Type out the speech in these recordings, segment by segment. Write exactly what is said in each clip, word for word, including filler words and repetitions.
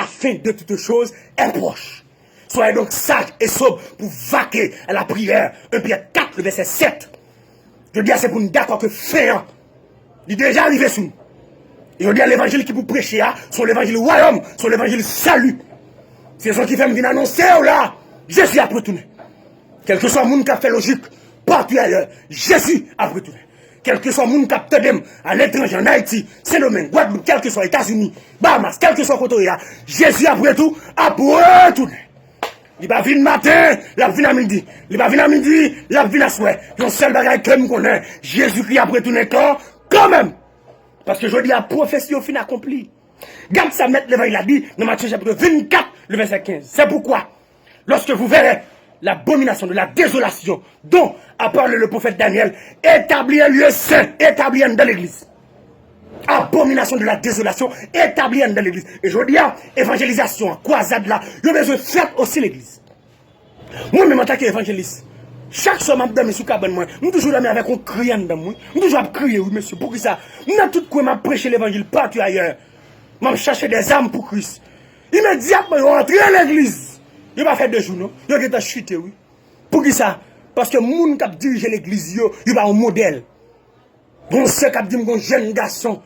Fin de toutes choses est proche. Soyez donc sages et sobres pour vaquer à la prière. Un Pierre quatre, le verset sept. Jodi a, se pou n dakò ke fen an, li deja rive sou nou. E jodi a, levanjil ki pou preche a, se yon levanjil wayòm, se yon levanjil sali. Se sa ki fè m vin anonse w la, Jezi ap retounen. Kèlkeswa moun k ap fè lojik, partou ayè, Jezi ap retounen. Kèlkeswa moun k ap tande m, aletranje, ann Ayiti, Sendomeng, Gwadloup, kèlkeswa Etazini, Bahamas, kèlkeswa kote w ye a, Jezi ap retou, ap retounen. Li pa vin maten, l ap vin a midi. Li pa vin a midi, l ap vin aswè. Yon sèl bagay ke m konnen, Jezikri ap retounen kan, kanmenm. Paske jodi a, pwofesi yo fin akonpli. Gad sa mèt levanjil la di nan Matye chapit vennkat, le vèsè kenz. C'est pourquoi, lorsque vous verrez l'abomination de la désolation dont a parlé le prophète Daniel, établi un lieu saint, établi anndan legliz. Abomination de la désolation, établi anndan legliz. E jodi a, evanjelizasyon an, kwazad la, yo bezwen fèt osi legliz. Mwen menm antanke evanjelis, chak swa m ap dòmi sou kabann mwen, m toujou dòmi avèk yon kri anndan m, wi. M toujou ap kriye, wi, mesye. Poukisa? M nan tout kwen, m ap preche levanjil partou ayè. M ap chache dèzam pou Kris. Imedyatman, yo antre legliz. Yo pa fè de jou, non. Yo gentan chite, wi. Poukisa? Paske moun k ap dirije legliz yo, yo pa yon modèl. Gon sè k ap di m gon jèn gason,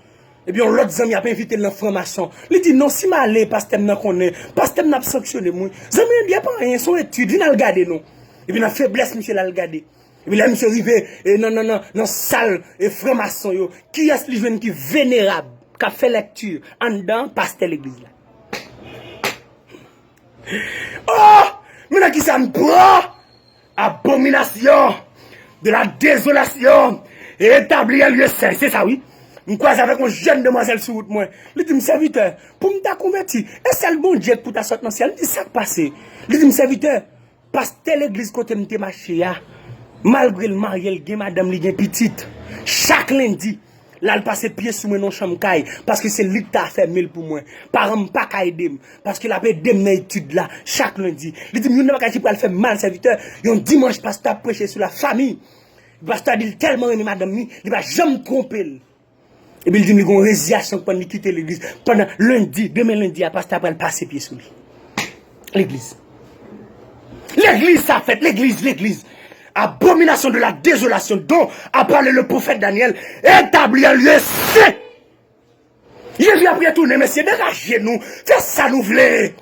epi yon lòt zanmi ap envite l nan franmason. Li di, "Non, si m ale, pastè m nan konnen, pastè m nan ap sanksyone m, wi." Zanmi an di, "Epa anyen, se yon etid, vin al gade non." Epi nan feblès misye l al gade. Epi lè misye rive e nan, nan, nan, nan sal e franmason yo, kiyès li jwenn ki venerab, k ap fè lèkti anndan pastè legliz la? Oh! Men nan kisa n pran? Abomination de la désolation et établir un lieu saint. Se sa, wi. M kwaze avèk yon jèn demwazèl sou wout mwen. Li di m, "Sèvitè, pou m ta konvèti, e sèl Bondye k pou ta sot nan syèl?" M di, "Sa k pase?" Li di m, "Sèvitè, pastè legliz kote m te mache a, malgre l marye, l gen madanm, li gen pitit, chak lendi, l al pase pye sou mwen nan chanm kay, paske se li k ta fèmen l pou mwen. Paran m pa ka ede m, paske l ap ede m nan etid la, chak lendi." Li di m, "Youn nan bagay ki pral fè m mal, sèvitè, yon dimanch, pastè ap preche sou la famiy. Pastè a di l tèlman renmen madanm li, li pa janm twonpe l. Epi l di m li gon reziyasyon k pran li kite legliz. Pandan lendi, demen lendi a, pastè a pral pase pye sou li." Legliz. Legliz sa fèt, legliz, legliz. Abomination de la désolation dont a parlé le prophète Daniel, établi un lieu saint. Jezi ap retounen, mesye, degaje nou. Fè sa nou vle.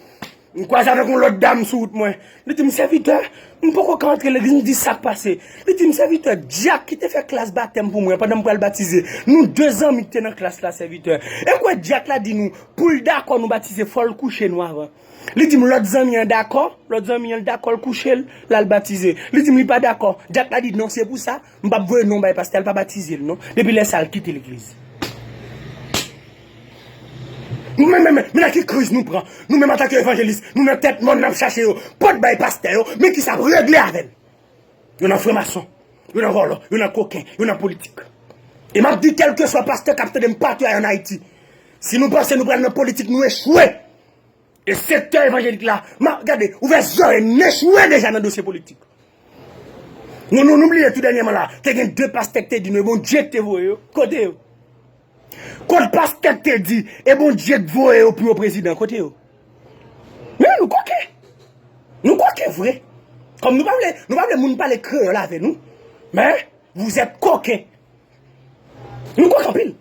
M kwaze avèk yon lòt dam sou wout mwen. Li di m, "Sèvitè, m poko ka antre legliz." M di, "Sa k pase?" Li di m, "Sèvitè, dyak ki te fè klas batèm pou mwen pandan m pral batize, nou de zanmi ki te nan klas la, sèvitè. E kwè dyak la di nou, pou l dakò nou batize, fò l kouche nou avan." Li di m, "Lòt zanmi an dakò, lòt zanmi an dakò, l kouche l, l al batize." Li di m, "Li pa dakò." Dyak la di, "Non, se pou sa, m p ap voye non bay pastè a, l pa batize l, non." Depi lè sa, l kite legliz. Men, men, men, men nan ki kriz nou pran. Nou menm antanke evanjelis, nou nan tèt mòn, n ap chache yo. Pot bay pastè yo, men ki sa ap regle avè n. Yo nan franmason, yo nan vòlò, yo nan koken, yo nan politik. E m ap di kèlkeswa pastè k ap tande m pati ann Ayiti, si nou panse nou pral nan politik, nou echwe. E sektè evanjelik la, ma, gade, ouvè zòrèy, n echwe deja nan dosye politik. Nou, nou, nou bliye tou dènyèman la, te gen de pastè k te di nou, e Bondye k te voye yo. Kote yo? Kot pastè k te di, e Bondye k voye yo pou yo prezidan? Kote yo? Men nou koken. Nou koken vre. Kòm nou pa vle, nou pa vle moun pale kreyòl avè nou. Men, vous êtes coquin. Nou koken anpil.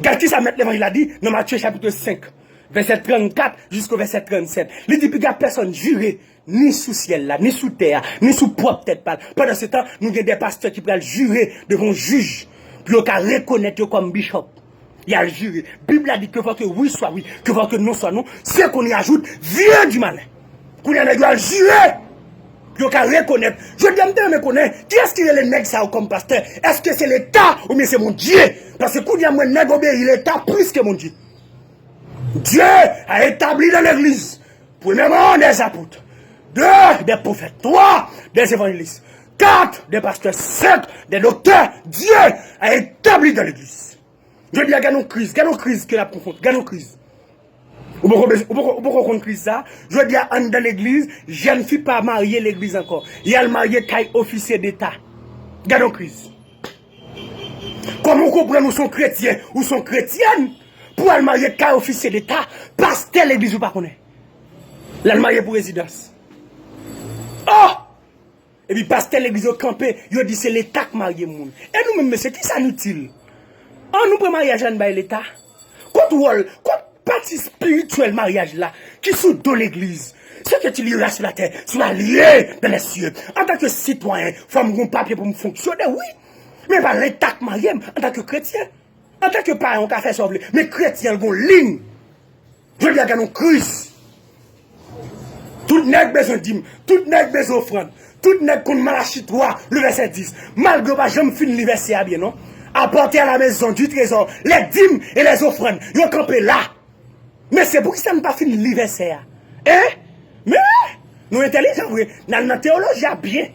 Gad kisa mèt levanjil la di nan Matye chapit senk, vèsè trannkat jisko vèsè trannsèt. Li di, "Piga pèsonn jire, ni sou syèl la, ni sou tè a, ni sou pwòp tèt pa l." Pandan se tan, nou gen de pastè ki pral jire devan yon jij pou yo ka rekonèt yo kòm bishop. Y al jire. Bib la di, "Que veuille que oui soit oui, que veuille que non soit non, ce qu'on y ajoute vient du malin." Kounye a nèg yo al jire pou yo ka rekonèt. Jodi a, m te renmen konnen, kiyès ki rele nèg sa yo kòm pastè? Èske se Leta oubyen se Bondye? Paske kounye a, m wè nèg obeyi Leta plis ke Bondye. Dieu a établi dans l'église, premièrement, des apôtres, deux, des prophètes, trois, des évangélistes, quatre, des pasteurs, cinq, des docteurs. Dieu a établi dans l'église. Jodi a, gade yon kriz, gade yon kriz ke n ap konfwonte, gade yon kriz. Ou poko bez-, ou poko, ou poko konn kriz sa? Jodi a, anndan legliz, jèn fi pa marye legliz ankò. Y al marye kay ofisye deta. Gade yon kriz. Kòman w konprann ou se yon kretyen, ou se yon kretyèn, Pou al marye kay ofisye leta, pastè legliz ou pa konnen. L al marye pou rezidans. Oh! Epi pastè legliz yo kanpe, yo di se leta k marye moun. E nou menm mesye, kisa n itil? An nou pran maryaj la n bay leta. Kot wòl, kot pati espirityèl maryaj la ki sou do legliz? Ce que tu liras sur la terre sera lié dans les cieux. Antanke sitwayen, fò m gon papye pou m fonksyone, wi. Men pa leta k marye m antanke kretyen. Antanke payen, ou ka fè sa w vle, men kretyen l gon liy. Jodi a gen yon kriz. Tout nèg bezwen dim, tout nèg bezwen ofrann, tout nèg konn Malachi twa, le vèsè dis. Malgre yo pa janm fin li vèsè a byen, non. Apportez à la maison du trésor les dîmes et les offrandes. Yo kanpe la. Mesye, poukisa n pa fin li vèsè a? Hein? Men, nou entèlijan vre, n al nan teyoloji a byen.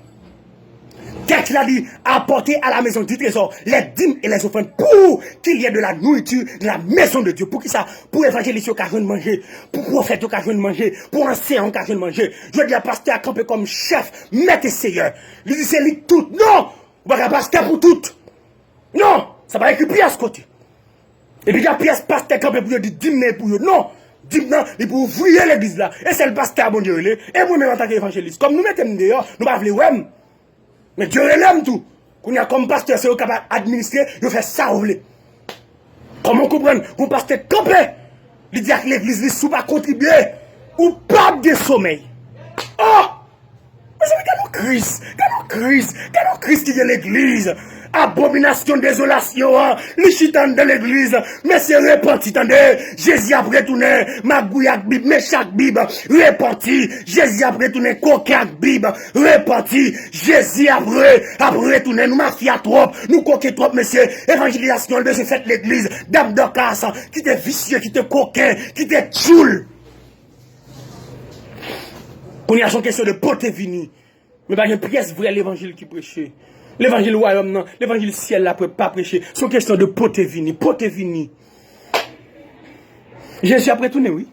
Tèks la di, apportez à la maison du trésor les dîmes et les offrandes pour qu'il y ait de la nourriture dans la maison de Dieu. Poukisa? Pou evanjelis yo ka jwenn manje, pou pwofèt yo ka jwenn manje, pou anseyan yo ka jwenn manje. Jodi a, pastè a kanpe kòm chèf, mèt e seyè. Li di se li k tout. Non! Ou pa ka pastè pou tout. Non! Sa pa ekri pyès kote. Epi gen pyès pastè kanpe pou yo di dim nan e pou yo. Non! Dim nan, li pou ouvriye legliz la. E sèl pastè a Bondye rele. E mwen menm antanke evanjelis, kòm nou mete m deyò, nou pa vle wè m. Men Dye rele m tou. Kounye a, kòm pastè, se yo k ap administre, yo fè sa yo vle. Kòman w konprann yon pastè kanpe, li di ak legliz li, si w pa kontribye, ou p ap gen somèy? Oh! Mezanmi, gade yon kriz, gade yon kriz, gade yon kriz ki gen legliz. Abominasyon dezolasyon an, li chita anndan legliz. Mesye, repanti, tande. Jezi ap retounen. Magouy ak Bib, meche ak Bib. Repanti. Jezi ap retounen. Koken ak Bib. Repanti. Jezi ap re-, ap retounen. Nou mafya twòp. Nou koken twòp, mesye. Evanjelizasyon bezwen fèt legliz. Dam Dòkas ki te visye, ki te koken, ki te tchoul. Kounye a, se yon kesyon de pote vini. Men pa gen pyès vrè levanjil ki preche. Levanjil wayòm nan, levanjil syèl la pre-, pa preche. Se yon kesyon de pote vini, pote vini. Jezi ap retounen, wi.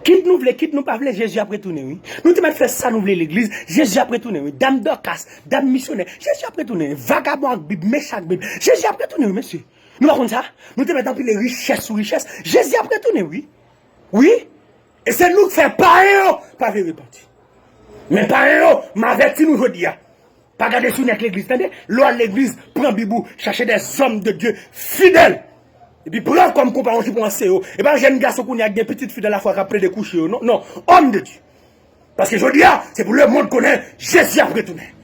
Kit nou vle, kit nou pa vle, Jezi ap retounen, wi. Nou te mèt fè sa nou vle legliz, Jezi ap retounen, wi. Dam Dòkas, dam misyonè, Jezi ap retounen. Vagabon ak Bib, meche ak Bib, Jezi ap retounen, wi, mesye. Nou pa konn sa? Nou te mèt anpile richès sou richès, Jezi ap retounen, wi. Wi. E se nou k fè payen yo pa vle repanti. Men payen yo, m avèti nou jodi a. Pa gade sou nèt legliz, tande. Lè w al legliz, pran Bib ou, chache des hommes de Dieu fidèles. Epi pran kòm konpayon ki pou anseye w. E pa jèn gason kounye a ki gen pitit fi dans la foi k ap plede kouche yo. Non, non. Homme de Dieu. Paske jodi a, se pou lemonn konnen Jezi ap retounen.